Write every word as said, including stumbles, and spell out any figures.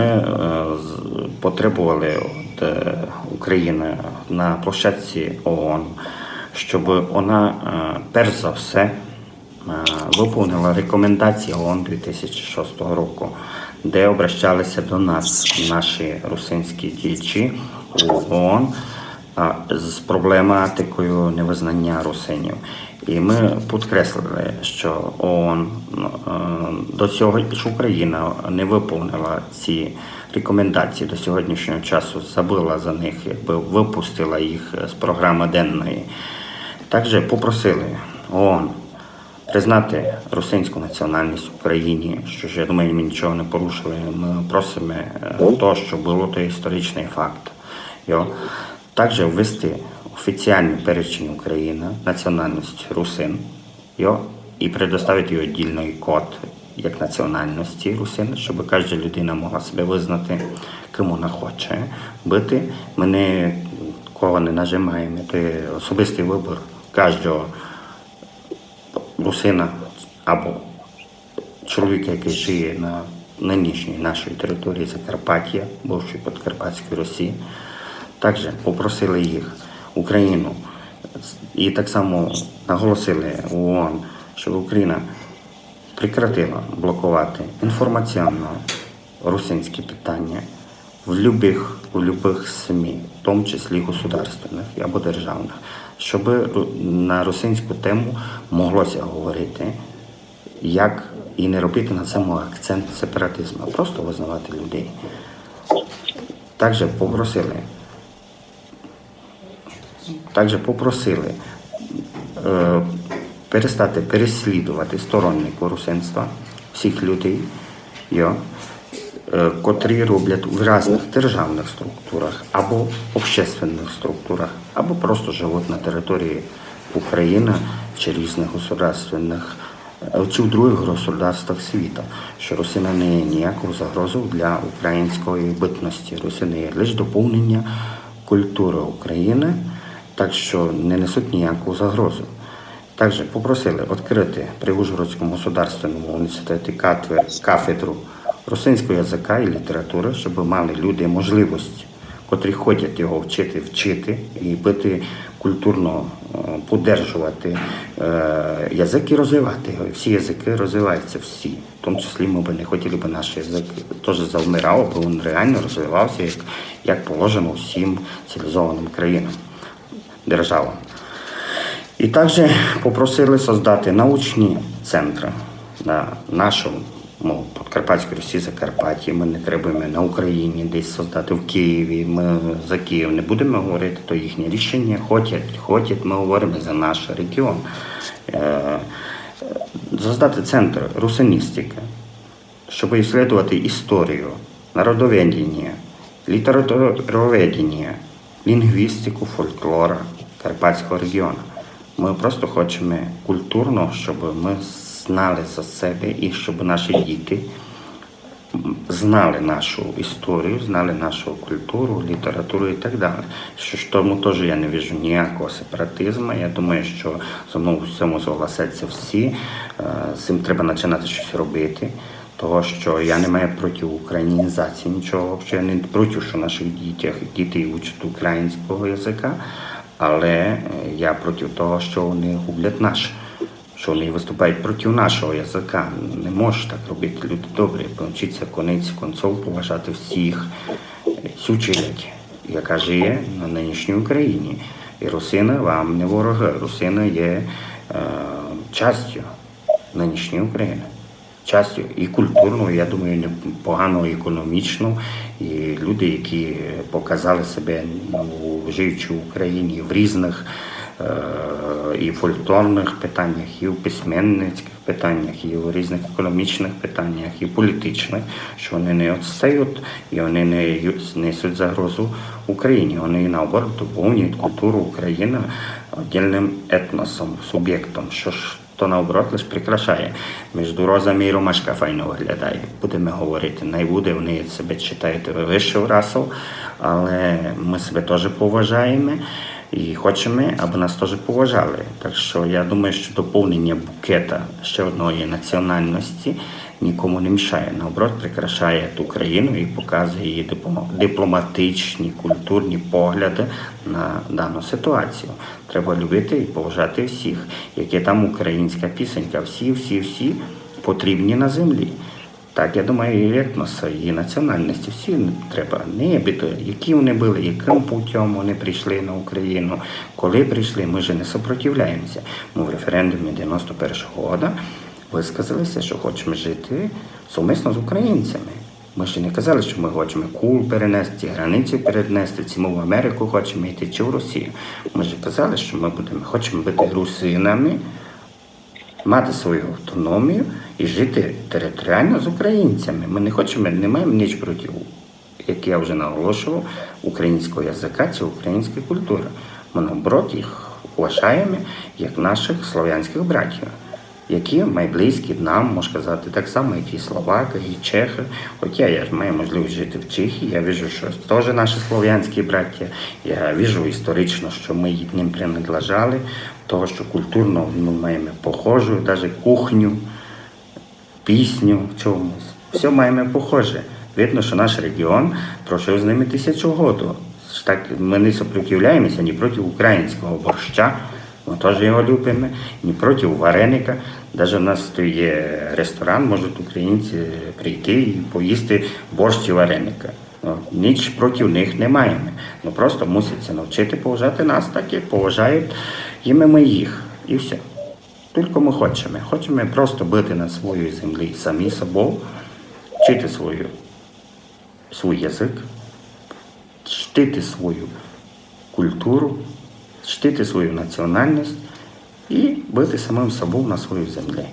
е, з-, потребовали од, е, Україны на площадці ООН, щоб она, е, перш за все, е, выповнила рекомендації ООН дві тисячі шостого року, де обращалися до нас наші русинські діячі у ООН, а, з проблематикою невизнання русинів. І ми підкреслили, що ООН, е, до сього, що Україна не выповнила ці рекомендації до сьогоднішнього часу, забыла за них, якби выпустила їх з програмы денної. Також попросили ООН признати русинську національність в Україні, що ж, я думаю, ми нічого не порушили. Ми просимо, е, то, що было, то історичный факт. Йо. Також ввести офіційный перечень Україны національності русин, йо, і предоставити їй віддільный код як національності русин, щоб кожна людина могла себе визнати, ким вона хоче бути. Ми нікого не нажимаємо, то є особистый выбір кожного русина або чоловіка, який жиє на нынішній нашій території Закарпаття, бувшої Подкарпатської Росії. Також попросили їх, Україну, і так само наголосили в ООН, щоб Україна прекратила блокувати інформаційно русинські питання в любых, у любых СМІ, в тому числі государственных або державных, щоб ру-, на русинську тему моглося говорити, як і не робити на цьому акцент сепаратизму, а просто визнавати людей. Також попросили, також попросили, е, перестати переслідувати сторонників русинства, всіх людей, йо, е, котрі роблять в різных державных структурах або общественных структурах, або просто живуть на території Україны чи різных государственных, е, чи в другых государствах світа, що русины не є ніякою загрозою для української бытності. Русины є лише доповнення культуры Україны, так що не несуть ніяку загрозу. Також попросили відкрити при Ужгородському государственному університеті катве-, кафедру русинського языка і літературы, щоб мали люди можливість, котрі ходять його вчити, вчити і бути культурно, е, поддержувати, е, язык і розвивати його. Всі языкы розвиваються, всі. В тому числі ми бы не хотіли, бы наш язык теж завмирав, бы він реально розвивався, як, як положено всім цивілізованым країнам, державам. І також попросили создати научні центры на нашому Подкарпатській Росії, Закарпатті. Ми не требуємо на Україні десь создати, в Києві. Ми за Київ не будемо говорити, то їхнє рішення. Хотять, хотять, ми говоримо за наш регіон. Е, создати центр русиністики, щоб исследовати історію, народоведення, літературоведення, лінгвістику фольклора Карпатського регіону. Ми просто хочемо культурно, щоб ми знали за себе і щоб наші діти, м, знали нашу історію, знали нашу культуру, літературу і так далі. Що ж, тому теж я не вижу ніякого сепаратизму. Я думаю, що зо мною в цьому согласяться всі. Е, з цим треба починати щось робити. Того, що я не маю проти українізації нічого, взагалі, я не проти, що наших дітях, діти учать українського языка, але, е, я проти того, що вони гублять наш, що вони виступають проти нашого языка. Не можеш так робити, люди добрі, повчіться конець концов поважати всіх, е, цю челядь, яка жиє на нынішній Україні. І русины вам не ворогы, русины є, е, частю нынішньої України. Частю і культурну, я думаю, непогано економічну. І люди, які показали себе, ну, живучи в Україні в різных, е, і фольклорных питаннях, і в письменницьких питаннях, і в різных економічных питаннях, і політичных, що вони не відстають, і вони не ю-, несуть загрозу Україні. Вони, наоборот, доповнюють культуру України віддільным етносом, суб'єктом, що ж то, наоборот, лиш прикрашає. Між розами і ромашка файно виглядає. Будемо говорити, най буде, вони себе читають вищою расою, але ми себе теж поважаємо і хочемо, аби нас теж поважали. Так що я думаю, що доповнення букета ще одної національності Нікому не мішає, наоборот, прикрашає ту країну і показує її дипло- дипломатичні, культурні погляди на дану ситуацію. Треба любити і поважати всіх, як є там українська пісенька. Всі, всі, всі потрібні на землі. Так, я думаю, і етноси, і національності, всі треба, не є біди, які вони були, яким путем вони прийшли на Україну, коли прийшли, ми ж не сопротивляємося. Ми в референдумі девяносто першого года высказалися, що хочемо жити совмісно з українцями. Ми ж не казали, що ми хочемо Кул перенести, границі перенести, чи ми в Америку хочемо йти, чи в Росію. Ми ж казали, що ми будемо, хочемо бути русинами, мати свою автономію і жити територіально з українцями. Ми не хочемо, не маємо ніч проти, як я вже наголошував, українського язика чи української культури. Ми, наоборот, їх вважаємо як наших слов'янських братів, які май близькі нам, можна казати, так само, як і словаки, і чехи. Хоча я ж маю можливість жити в Чехії, я вижу, що теж наші слов'янські браття. Я вижу історично, що ми їм принадлежали, того, що культурно ми маємо похожу, навіть кухню, пісню в чомусь. Все маємо похоже. Видно, що наш регіон прожив з ними тисячу году. Ж так, ми не сопротивляємося ні проти українського борща, ми теж його любимо, ні проти вареника. Навіть у нас тут є ресторан, можуть українці прийти і поїсти борщ і вареника. Ну, ніч проти них не маємо. Ну, просто мусять ся навчити поважати нас так, як поважають і ми їх. І все. Тільки ми хочемо. Хочемо просто бути на своїй землі самі собою, вчити свою, свій язик, чтити свою культуру, чтити свою національність і бути самим собою на своїй землі.